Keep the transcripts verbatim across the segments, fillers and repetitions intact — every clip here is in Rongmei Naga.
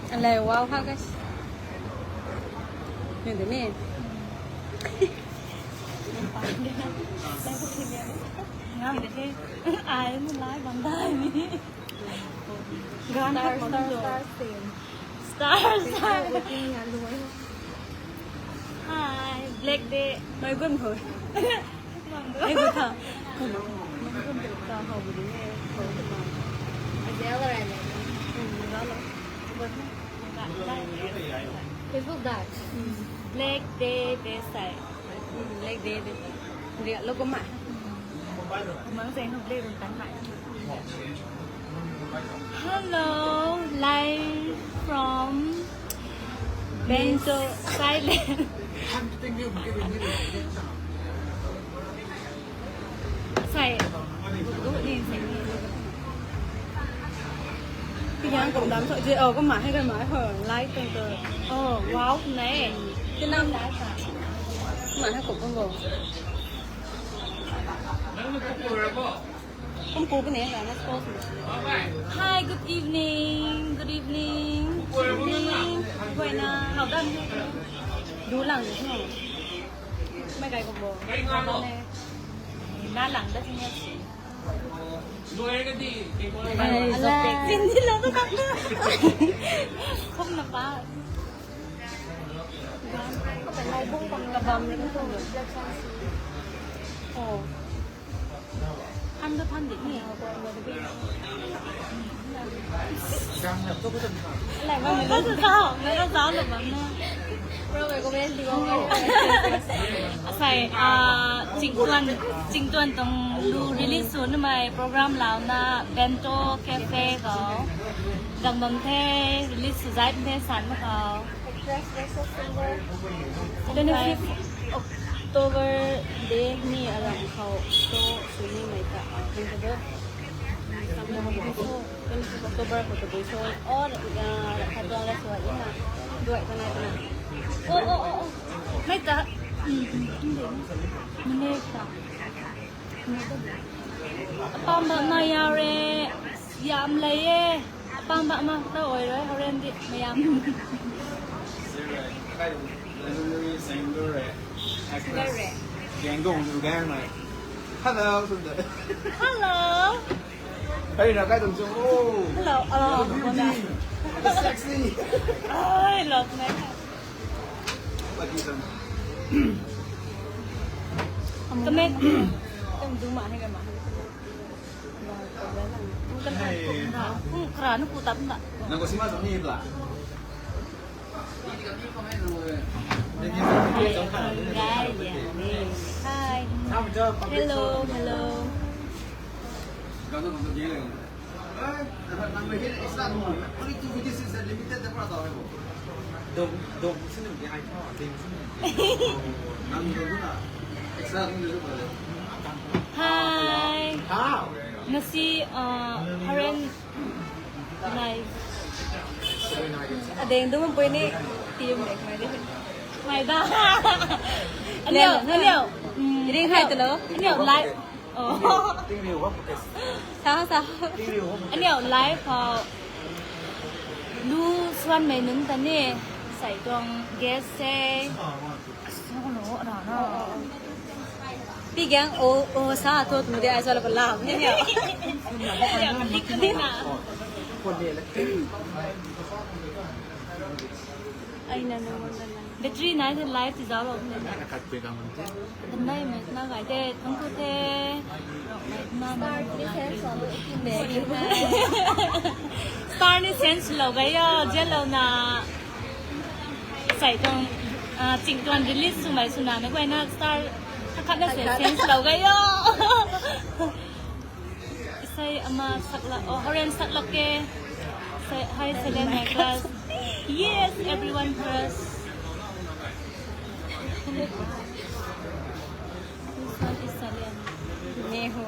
Alai, wow ha, guys. Ni de ni. Ngam de he. Ai, ni lai bam dai ni. Gan Star, ha, star, star, star. Star, star. Hi, Black Day. Mai gun ho. Ai, gu tha. Gu tha, hou gu ni. Azel ra le. Facebook da. Black Day, Day sai. Black Day, Day sai. Ria lo ko ma. Mang sai no Black Day tan mai. Hello, live from Bento Thailand. Sai. Ti yang kum dam so je, oh, kum ma hai, kum ma hai ho, live tung tu. Oh, wow, nai. Ti nam. Kum ma hai kum kum bo. Kum kum ne, na suppose. Hi, good evening. Good evening. Good evening. Guay na, how done? Du lang ni ho. Mai kai kum bo. How done ne? Na lang da ting ya si. Ala. Hindi lang ko tak na. Kum na pa. Kabam na ko. Oh. Tham da tham di ni. Lai bam na ko. Lai bam na ko. Lai bam na ko. Asai, ah, Chingtuan, Chingtuan tuang lu release sw numei program launa Bento Cafe khou dang bam the, release sw zai the san mak khou. Twenty fifth October day ni aram khou show sw nimei ta, ah, hei ta do. Twenty fifth October khou tabui show. Or, ah, Khatduang la sw ai na. Duai ta nai ta na. Oh, oh, oh, oh. Mei ta. Hmm, hmm, hmm. Mane ta. Apam bak na ya re. Yam lei e. Apam bak na ta oi rui. Horen di mayam. Hello. Hello. Hey, na kai tum chung. Oh. Hello. Oh, beauty. Sexy. Ai, love me. Lucky tum. Kame. Tum du ma hai ga ma. Hey. Kra nu ku tam da. Nang ko sima tum ni bla. Hi. Hello, hello. Hi. Ngasi, uh, Haren. Nai. Adeng dum pui ni team mek mai de. Mai da. Anio, anio. Ring hai talo. Anio live. Oh. Sa, sa. Anio live ho. Lu swan mei nunc ta ni. Sai tuang guest se. Pi gang o, o sa tu tu de ai sa la ko la. Ai na na na na. Battery nai the live ti zau lo ne. Nai mai na gai te, thang ku the. Nai na na. Star ni sense lo gai yo, je lo na. Sai tuang, ah, Chingtuan release swmei swna na guayna star khat na se sense lo gai yo. Sai ama sakla, oh, Haren sakla ke. Sai, hi, Selen, my class. Yes, everyone first. This one is Selen. Neho.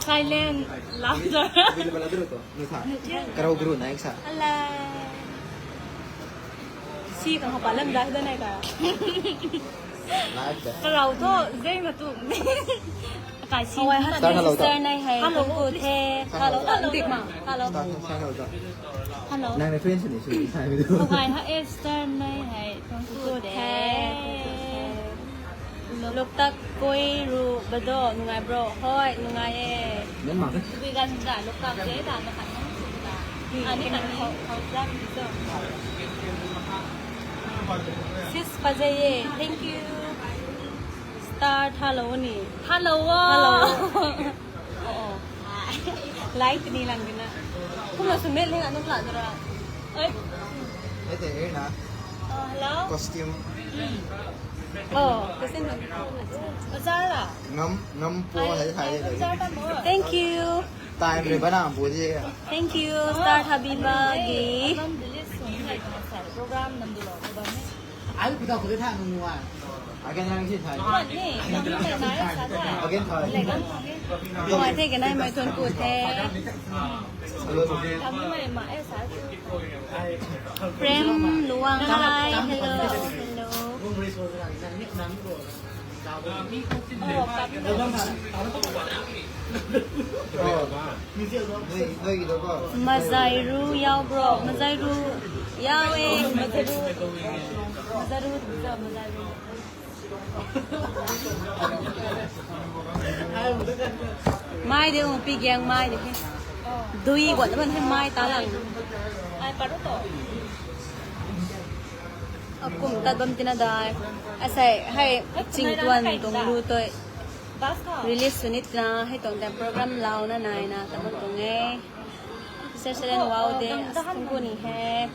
Silent laughter. Karau guru na eksa. Hello. Si kang hapa lam da da nai ka. Live da. Karau to zeng na tu. Start hello sister nai hei. Hello, hello, hello. Hello. Start hello. Hello. Nang reference ni sini thai video. Hai ha, eh, sister nai hei. Thank you. Loktak koi ru bado nungai bro. Hoi, nungai e. Nang ma. Bui gan da loktak de da na kan nang su da. Ani kan khou khou jam so. Sis pajaye. Thank you. Start hello ni. Hello. Hello. Oh. Light ni lang din na. Kum na sumit ni anum la dura. Oi. Ete, eh, na. Oh, hello. Costume. Oh, costume. Achara. Ngam, ngam po hai hai. Thank you. Time re bana po ji. Thank you. Start Habiba gi. Program nam dulo ko ba ne. Ai ku ta ko de tha nung wa. Again, again, again. Again, again. Mai the, kanai mai thuan ku the. Prem Luang, hi, hello, hello. Mazairu yau bro, Mazairu yau e, Mazairu, Mazairu, Mazairu. Mai de, pi giang mai de. Dui guan ban he mai ta lang. Akum tat bam tina dai. Asai hai ching tuan tuang lu toi. Release sunit na hai tuang program lau na nai na ta bam tuang e. Sir Seren wow de, as tuang ku ni he.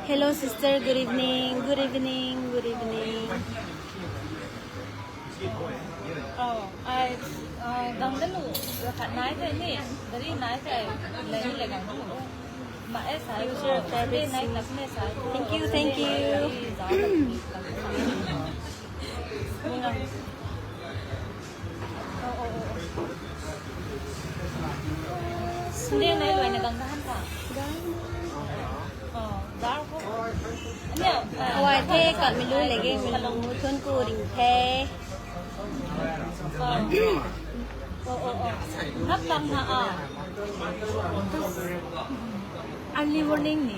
Hello sister, good evening, good evening, good evening. Oh, I, uh, gang da lu, khat nai the ni, dari nai the, le ni le gang da lu. Ma e sa, future fabric nai na me sa. Thank you, thank you. Sundin nai luai na gang da han ta. Awai the, ka milu lege, milu thuan ku ring the. Oh, oh, oh. Nap tang na a. Early morning ni.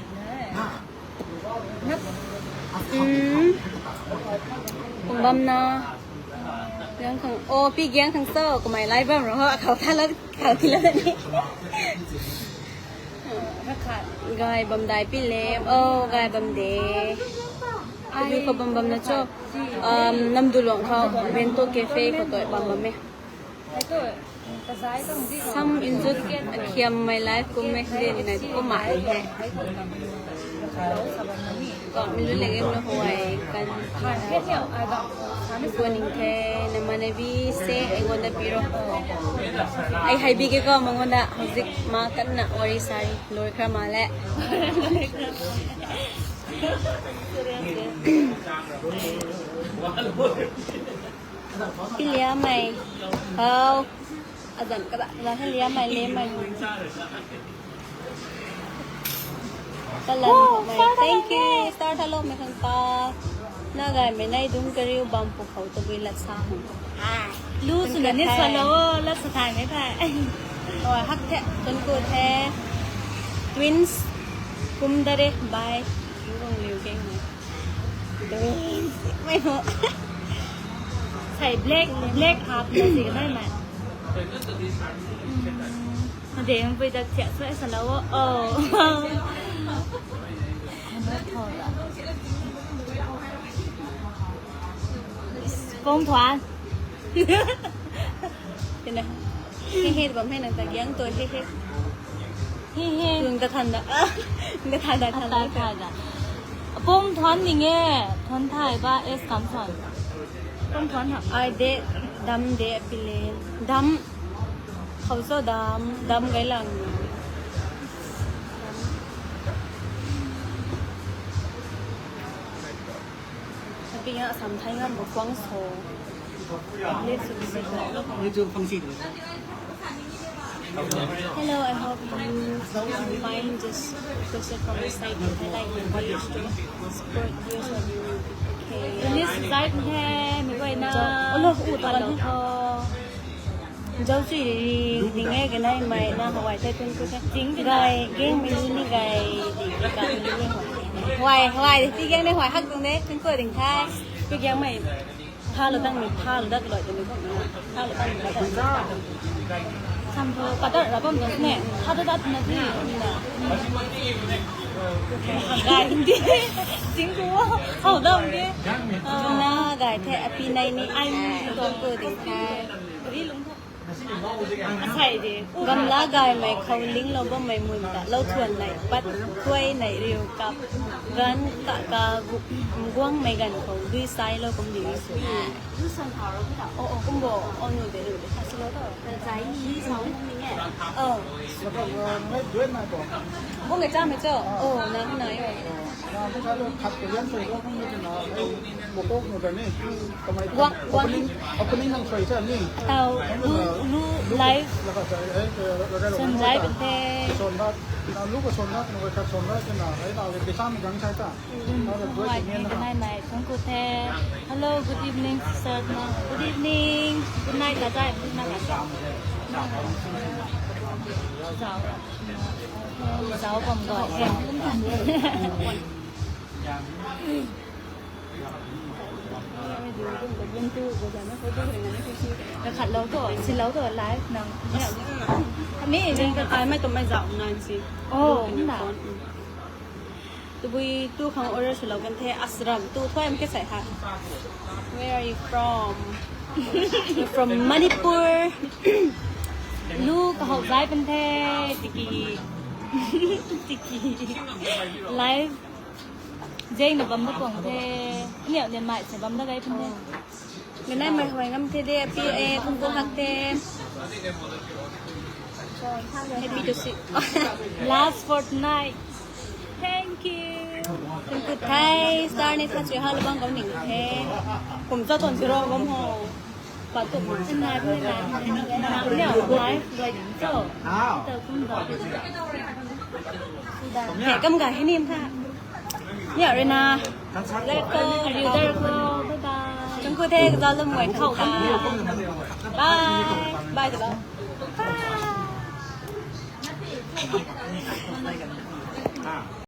Kum bam na. Giang khang, oh, pi giang khang so, kumai lai bam ro, khou tha la, khou ti la ni. Gay bam dai pi le, oh, gay bam de. Ayu khou bam bam na cho. Um, Namdulong khou, Bento Cafe khou toi bam bam e. Sam injut akhiam my life kum e, de ni nai kum mai he. Ko milu lege na huai kan. Kuning the, na manabi se, ai ngonda piro. Ai hai bi ke ko, mangonda, houzik ma kan na, wari sari, loi khra ma le. Pi liamei. Hau. Azan kada, azan he liamei, liamei. Kalan mei. Thank you. Star tha lo mei khang pa. Na gay mei nai dung kariu bam pu khou tabui lat sa hung. Lu suna ni sa lo, lat sa thai mei thai. Oh, hak the, tun ku the. Twins. Kum dare, bye. Yu rong liu geng mei. Twins. Mei ho. Sai black, black half na si kanai mei. Adeng pui dak thiak suai sa lo. Oh. Pum thuan. Tina. He he bam he nang ta giang toi he he. He he. Tung ta than da. Ta than da, than da. Pum thuan ning e. Thuan thai ba es kam thuan. Pum thuan ha. Ai de, dam de, pi le. Dam. Khou so dam, dam gay lang. Tapi nga Assam Thai ngam bo kuang so. Let's see. Hello, I hope you find this requested from my side. I like your page to support you. Release zai the, mei guayna. Alo, u ta kan the. Zauc chui ri ri ding e, kanei mei na hawai the tun ku the. Ting ting. Gay, gang mei ni gay, di ka ni hawai. Hawai, hawai, ti gang ni hawai hak tuang de, tun ku ding the. Pi gang mei. Tha lo dang ni, tha lo dat lo dang ni. Tha lo dang ni. Sam tho, padat ra bam dang ne. Tha lo dat na di. Gay di. Ting ku, hau dam di. Na gay the, api nei ni. Ai, tun ku ding the. Ri lung tho. Asai de. Gamla gaymei khou linglou bammei mun ta lou thuan nei pat thuai nei riu kap gan ka ka gu-, guangmei ganv khou dui sailou kum di ni sw. Lu san thau ra ta. Oh, oh, kumbo, oh, nu de, nu de. Asilou to. Zai ni sao ni e. Oh. Bung e cha mei cho. Oh, na na yo. Khat kalian sui ko, kung ni na, ei, bokok nu ta ni, kamei, guang, guang. Opening, opening nang sui cha ni. Tau, lu, lu, live. Laka cha, ei, laka, laka, sun live the. Son ba, na lu ko son ba, nu ko khat son ba, cha na, ei, na, ke sam gang cha ta. Mm. Na, na, hai, ni na. Kanei mei, thank you the. Hello, good evening, sir. Na, good evening. Good night, ka cha, good night, ka cha. Zau. Zau bam gay the. Khat lou to, silou to, live nang. Mi, mi ka kai mei tu mei zau nan si. Oh, na. Tabui tu khang order swlou kan the, asram tu thuai am ke sai ha. Where are you from? From Manipur. Lu kahou zai pan the, tiki. Tiki. Live. Zeng na bam da pang the. Aniu nen mai se bam da gay pan the. Ganai mai huay ngam the de, api e, kung kung hak the. Happy to see. Last fortnight. Thank you. Thank you. Thai star ni tha chui ha lubang kau ning the. Kum cha ton zero bam ho. Pat tu kum chin nai bui nai. Nang niu live gay ding cho. Tau kum da. He kam ga he nim tha. Niu rui na. Let go. Ariu dar ko. Bye bye. Thank you the, ka lum wai khou ka. Bye. Bye da. Bye.